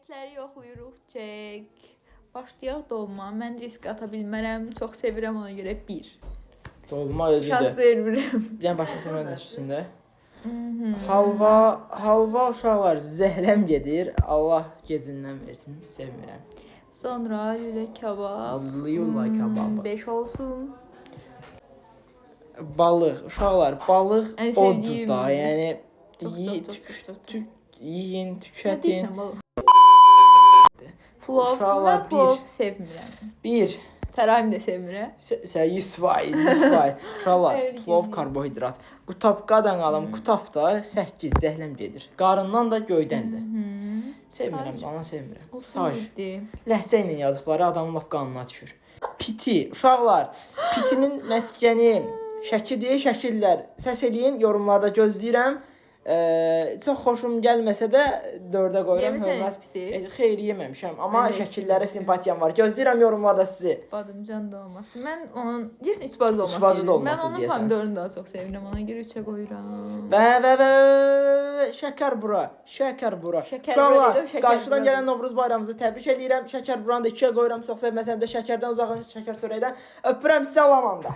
Etləri yoxlayırıq, çek. Başlayaq dolma. Mən risk ata bilmərəm. Çox sevirəm, ona görə 1. Dolma özüdür. Şans vermirəm. Yəni başqa mən də üstündə. Halva, halva uşaqlar, zəhləm gedir. Allah gecindən versin. Sevmirəm. Sonra lülə kabab. Lülə kabab. 5 olsun. Balıq, uşaqlar, balıq Ən odur sevdiyim. da. Yəni Çox, çox, çox, çox, çox. yeyin, Nə tükətin. deyirsən baba? Plov. Uşaqlar, Mən plov sevmirəm. 1. Fərahim də sevmirəm. Sən 100%, 100%. Uşaqlar, Hər plov gün. karbohidrat. Qutabqadan alım, qutab da 8, zəhləm gedir. Qarından da, göydən də. Sevmirəm, Sac. ana sevmirəm. Olsun Saj. yeddi. Ləhcə ilə yazıblar, adamın lap qanına düşür. Piti, uşaqlar, pitinin məskəni Şəkidir, şəkillər. Səs eləyin, yorumlarda gözləyirəm. Çox xoşum gəlməsə də 4-ə qoyuram. Yemisən Hörmət. piti? Xeyr, yeməmişəm, amma Mən də şəkillərə yeməmişəm. simpatiyam var. Gözləyirəm yorumlarda sizi. Badımcan dolması. Mən onun deyəsən üçbaz dolması. Üçbazı deyirəm. dolması Mən onun deyəsən. pomidorunu daha çox sevirəm. Ona görə 3-ə qoyuram. Və şəkər bura, şəkər bura. Şəkər bura Uşaqlar, deyil, o şəkər qarşıdan bura. gələn Novruz bayramınızı təbrik eləyirəm. Şəkər buranı da 2-yə qoyuram. Çox sevməsəm də şəkərdən uzağın, şəkər çörəkdən. Öpürəm sizi, Alamanda.